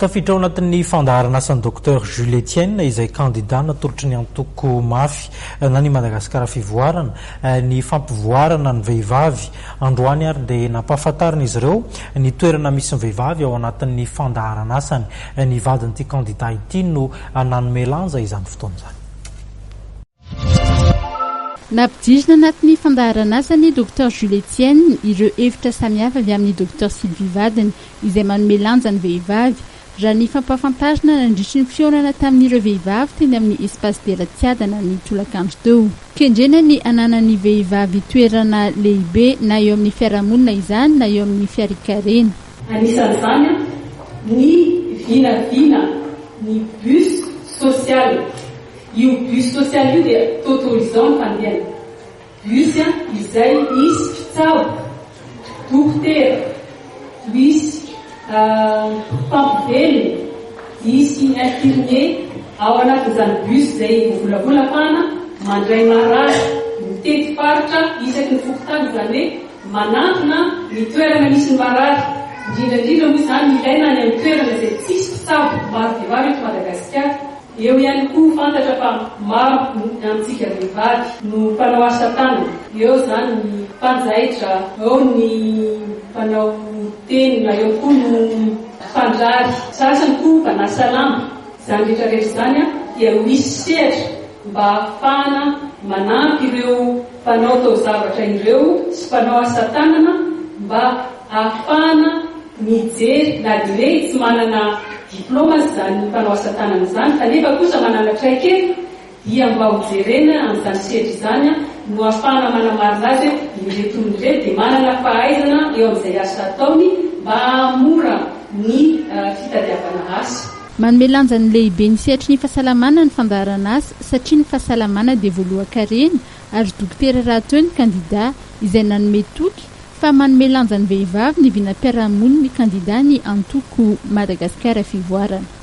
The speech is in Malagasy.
Tafiditra ao anatin'ny fandaharan'asan'ny Docteur Jules Etienne izay kandida natolotry ny antoko Mafy na ny Madagasikara Fivoarana ny fampivoarana ny vehivavy. Androany ary dia nampahafantarin'izy ireo ny toerana misy ny vehivavy ao anatin'ny fandaharan'asany. Ny vadin'ity kandida ity no nanome lanja izany fotoana izany. Nampidirina anatin'ny fandaharan'asany Docteur Jules Etienne ireo hevitra samihafa avy amin'ny Docteur Sylvie vadiny izay manome lanja ny vehivavy, raha ny fampahafantarana nandritry ny fihaonana tamin'ireo vehivavy teny amin'ny Espace Dera Tsiadana ny tolakandro teo. Kendrena ny hananan'ny vehivavy toerana lehibe na eo amin'ny fiarahamonina izany na eo amin'ny fiarikarena. Anisan'izany ny vinavina ny bus social. Io bus social io dia totorizao ny fandehany. Bus izay hisy mpitsabo, dokotera, hisy mpampivelona, hisy infirmier ao anatin'izany bus izay voavolavola ahafahana mandray marary, mitety faritra isaky ny fokontany, izany hoe manantona ny toerana misy ny marary, indrindra indrindra moa izany ilaina any amin'ny toerana izay tsisy mpitsabo maro dia maro eto Madagasikara. Eo ihany koa fantatra fa maro amintsika vehivavy no mpanao asa tanana, eo izany ny mpanjaitra, eo ny mpanao tenona, eo koa no mpandrary, sasany koa mpanasa lamba, izany rehetra rehetra izany dia misy sehatra mba ahafahana manampy ireo mpanao taozavatra ireo sy mpanao asa tanana mba ahafahana Mijery na dia hoe tsy manana diploma aza izany mpanao asa tanana izany kanefa kosa manana traikefa dia mba ho jerena amin'izany sehatra izany no ahafahana manamarina azy hoe ireto olona ireto dia manana fahaizana eo amin'izay asa ataony mba hahamora ny fitadiavana asa. Manome lanjany lehibe ny sehatry ny fahasalamana ny fandaharan'asa satria ny fahasalamana dia voalohan-karena ary dokotera rahateo ny kandida izay nanome toky fa manome lanja ny vehivavy ny vinam-piarahamonin'ny kandida ny antoko Madagasikara Fivoarana.